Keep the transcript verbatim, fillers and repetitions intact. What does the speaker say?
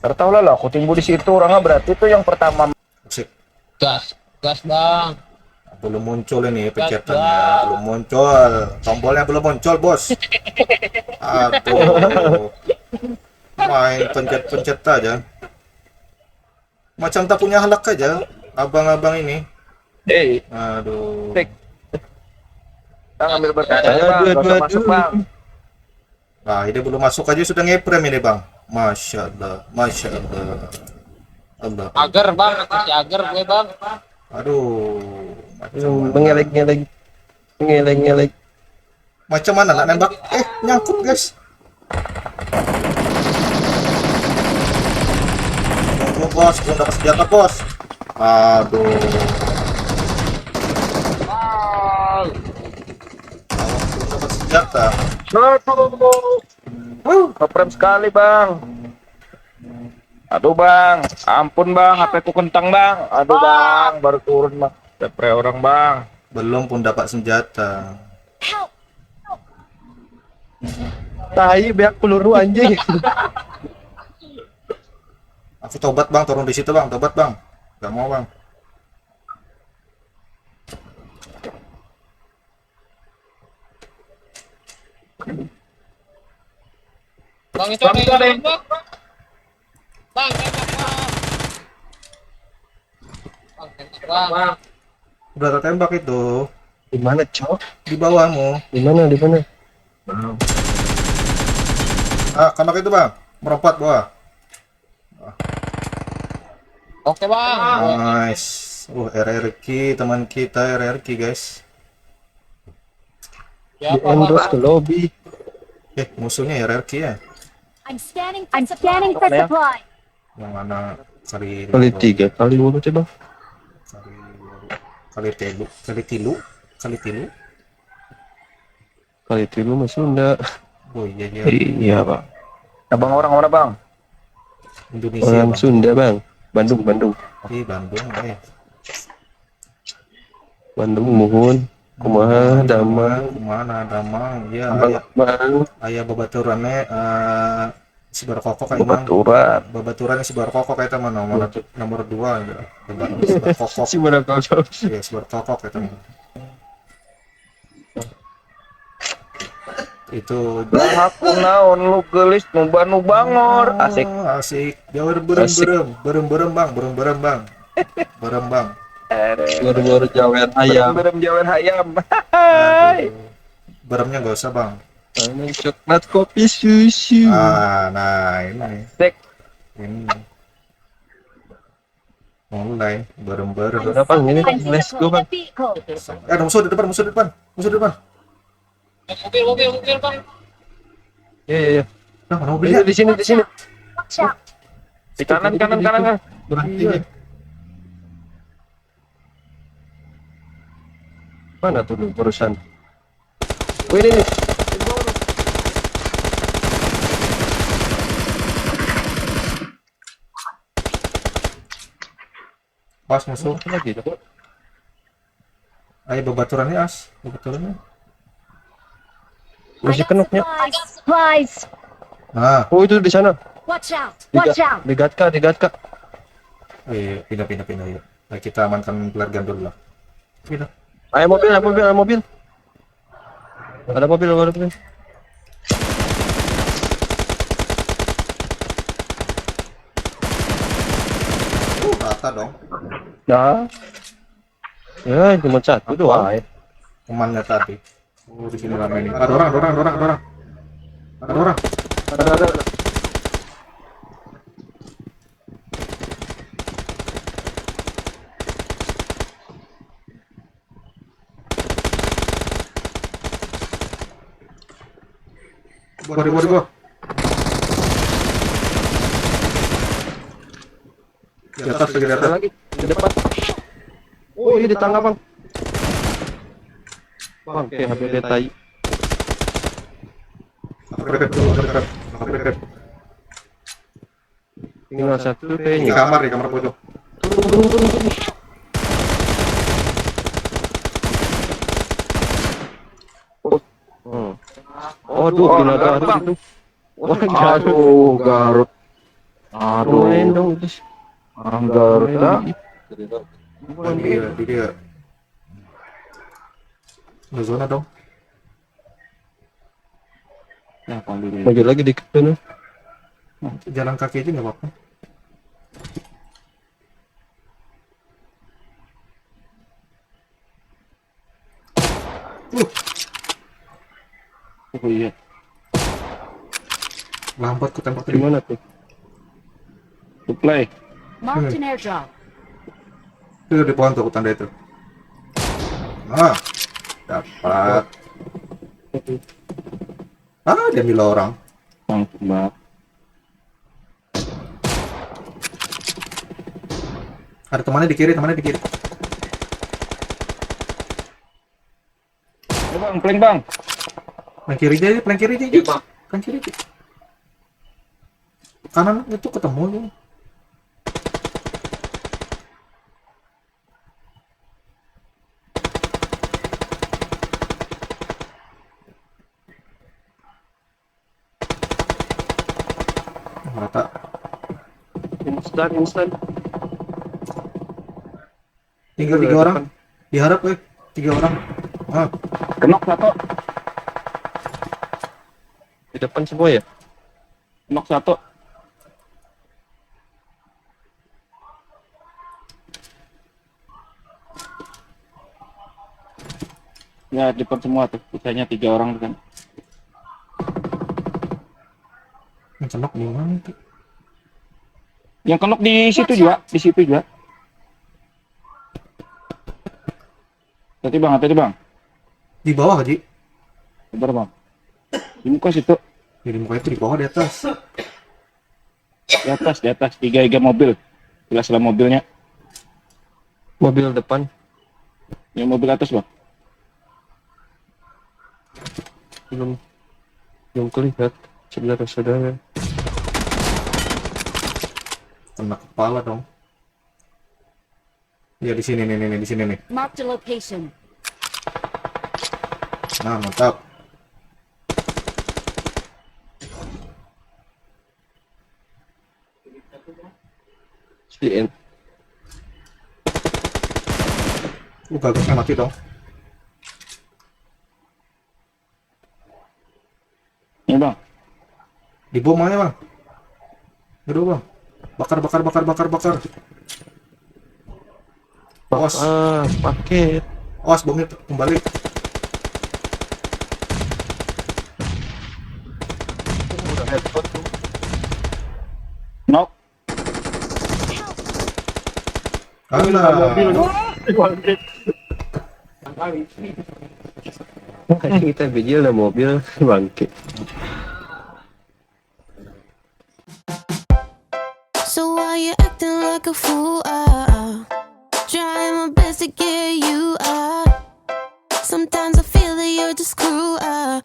Kada tahu lah, lah, aku timbul di situ orangnya, berarti itu yang pertama. Sip. Gas, gas bang. Belum muncul ini pencetannya, belum muncul. Tombolnya belum muncul, Bos. Aduh. Main pencet-pencet aja. Macam tak punya halak aja abang-abang ini. Eh, Aduh. Tik. Bang, ambil berkacanya, Bang. Gak usah masuk, Bang. Nah, ini belum masuk aja sudah ngeprem ini, Bang. Masya Allah, Masya Allah. Allah. Agar bang, kasih agar gue bang. Aduh, macam mengelek-ngelek, mengelek-ngelek. Macam mana nak nembak? Eh, nyangkut, guys. Aduh, bos, belum dapat senjata, bos. Aduh. Awas, belum dapat senjata. Aduh. Uh, ngeprem sekali bang. Aduh bang, ampun bang, H P ku kentang bang. Aduh bang, baru turun bang. Depre orang bang. Belum pun dapat senjata. Tai, banyak peluru anjing. Aku tobat bang, turun di situ bang, tobat bang. Gak mau bang. Bang itu ada yang nembak. Bang, tembak bang. Bang, tembak bang. Udah tertembak itu. Di mana, Cok? Di bawahmu. Di mana? Di mana? Ah, kanak itu bang, merompat bawah. Oke bang. Nice. Uh, R R Q teman kita, R R Q guys. Ya, Di endorse ke lobby. Eh, musuhnya R R Q ya? I'm scanning for supply. I'm scanning for supply. Yang mana kali Kali tiga, kali dua coba. Kali kali telu, kali tilu, kali tilu. Kali tiga mah Sunda. Oh iya iya. Iya, Pak. Abang orang mana bang? Indonesia Orang bang. Sunda, Bang. Bandung, Bandung. Di Bandung eh. Bandung muhun. Kumaha damang? Mana damang? Iya, Abang, aya Bang. Aya babaturannya eh si berkokok kayak emang. Babaturan. Babaturannya si berkokok kayak teman nomor nomor dua ya. Babat- Si berkokok. Si mana kau tahu? Iya, si berkokok kayak teman. Itu Aku naon lu gelis nuba nu bangor asik. Asik. Dia berem berem berem berem bang, berem berem bang. Berem bang. Baru-baru jawer ayam. Berem jawer hayam. Aduh. Beremnya nggak usah bang. Mana coklat kopi susu. Ah, nah ini. Sek. Ini. Online, berem berem. Udah, Bang, ini I'm let's go, vehicle. Bang. Vehicle. Eh, ada musuh di depan, musuh di depan, musuh di depan. Mobil, mobil, mobil bang. Iya, iya, iya. Nah, mana Ini mobilnya? di sini, di sini. Watch out. Di kanan, kanan, kanan, kanan. Berhenti. Mana tuh lu barusan? Oh, ini nih. Pas musuh. Apa lagi, Cok? Ayo babaturannya as, babaturannya. Masih kenoknya. I got supplies. Nah, Oh, itu di sana. Watch out. Di Watch ga- out. Di Gatka, di Gatka. eh pindah pindah pindah yuk. Nah, kita amankan pelarian dulu lah. Pindah. Ayo mobil, ayo mobil, ayo mobil. Ada mobil, ada mobil. Uh, rata dong. Nah. Ya, cuma satu doang. Temannya tadi. Oh, di sini ramai nih. Ada orang, ada orang, ada orang, ada orang. Ada orang. Ada, ada. Body, body, body. Di atas lagi, di atas. Lagi di depan. Oh, iya, di tangga, Bang. Bang, kayak H B D tai. Aku dekat, aku dekat, aku dekat. Tinggal satu Di kayaknya. Kamar, di kamar pojok. Hmm. Aduh, gila banget itu. Wah, Aduh, Garut. Aduh. Lumayan dong, terus. Orang Garut, ah. Bukan dia, di dia. Nggak zona dong. Nah, kalau dulu. Maju lagi dikit tuh. Jalan kaki aja nggak apa-apa. Uh. Oh iya. Lambat ku tembak tadi. Gimana tuh? Supply. Marked an airdrop. Itu di pohon tuh, aku tanda itu. Ah, dapat. Ah, dia mila orang. Langsung banget. Ada temannya di kiri, temannya di kiri. Ayo, Bang, flank, Bang. Flank kiri aja, flank kiri aja. Iya, Bang. Flank kiri aja. Kanan itu ketemu tuh. Rata. Instan, instan. Tinggal tiga orang. Diharap, eh, tiga orang. Ah. Knock satu. Di depan semua ya? Knock satu. Ya, depan semua tuh. Sisanya tiga orang tuh kan. Yang knock di mana tuh? Yang knock di situ juga, di situ juga. Tadi, Bang, tadi, Bang. Di bawah, Ji. Sabar, Bang. Di muka situ. Ya, di muka itu, di bawah, di atas. Di atas, di atas. Tiga, tiga mobil. Jelas lah mobilnya. Mobil depan. Yang mobil atas, Bang. Belum, belum kelihat, saudara-saudara. Kena kepala dong. Ya, di sini nih, nih, nih, di sini nih. Marked a location. Nah, mantap. Sien. Uh, gagaknya mati dong. Ini, Bang. Di bom aja, Bang. Aduh, Bang. Bakar, bakar, bakar, bakar, bakar. Awas. Ah, paket. Awas, bomnya kembali. Knock. Alah. Kita bijil ada mobil, bangke. So why you acting like a fool? Ah, ah. Trying my best to get you out. Sometimes I feel that you're just cruel. Ah,